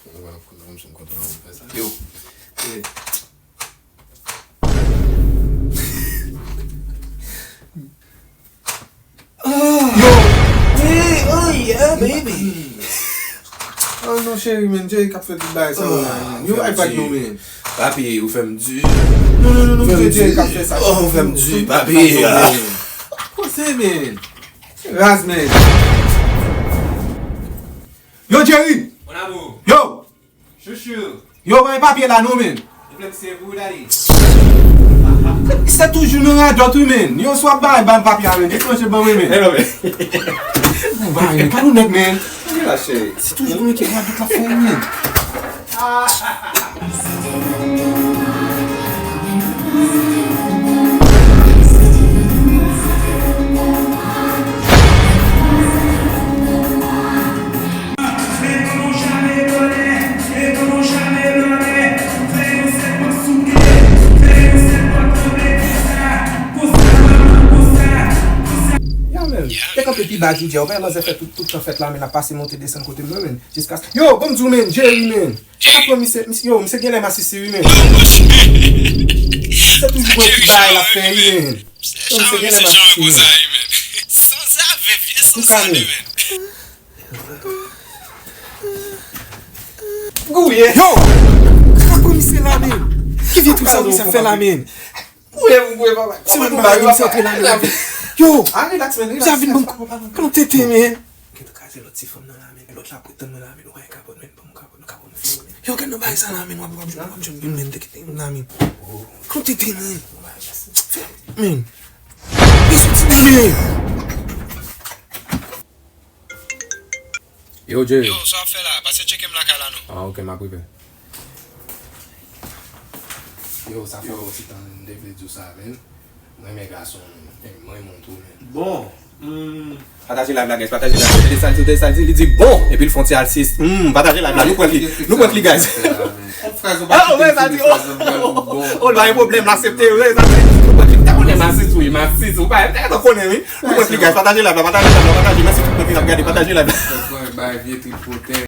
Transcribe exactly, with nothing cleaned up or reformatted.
Mwen pa konn kòman m kontan fè sa. Yo. Eh. Yo! Hey, oh yeah, baby! Oh non, cheri, men, Jerry k ap fè tout bagay sa yo la, men. Yo, ay bag nou, men. Papi, ou fè m di. Non, non, non, non, Jerry k ap fè sa. Oh, ou fè m di, papi. Koze, men. Raz, men. Yo, Jerry! Mon amour. Yo! Chouchou. Yo, bay papye la non, men. Ou vle m siyen pou ou, daddy? Se toujou nan radòt, wi, men. Yo, swa bay, bay papye a, men. Etranje ban mwen, men. Eh, non, men. Ou bay, men. Gad yon nèg, men. Relax, cheri. Se toujou nan radòt la fè, men. Ya, men, te kanpe pi ba, D J, ou pa wè manzè fè tout, tout tan fèt la, men, ap pase monte desann kote m nan, men, jiska, yo, bon, m di w, men, Jerry, men. Sa pran misye, misye, yo, misye genlè masisi wi, men. Se toujou pran ti bagay l ap fè wi, men. Yo, misye genlè masisi, men. Antouka, men. Gouye. Yo! Sa pran misye la, men. Ki vye twou sa misye ap fè la, men. Gouye, gouye, papa. Se yon bagay misye antre la, men. Yo! Sa vin ban m kòlòt tete, men. Gen tou kraze lòt ti fanm nan la, men. Lòt la ap ret tann mwen la, men. Ou pa gen kapòt, men. Ban m kapòt, nou kapòt, men. Yo, gad nan bagay sa la, men. W ap, w ap, w ap jwenn youn, men. Teke youn la, men. Kòlòt tete, men. Men. Li soti la, men. Yo, Jerry. Yo, sa w ap fè la? Pase tcheke m lakay la, non. Ah, ok, m ap rive. Yo, sa fè yon ti tan m te vle di w sa, men. Mwen renmen gason, men. Mwen renmen w tou, men. Bon, hmm. Pataje live la, guys, pataje live la. Tande sa l di, tande sa l di, li di bon, epi l fè yon ti alsis. Hmm, pataje live la, nou prank li, nou prank li, guys. Ah, ou wè sa di, oh, oh, oh, oh, pa gen pwoblèm, l aksepte, wi, sa di, nou prank li, ta konnen m asis, wi, m asis, ou pa, ta konnen, wi. Nou prank li, guys, pataje live la, pataje live la, pataje, mèsi tout moun ki t ap gade, pataje live la. Bay vye tripotè,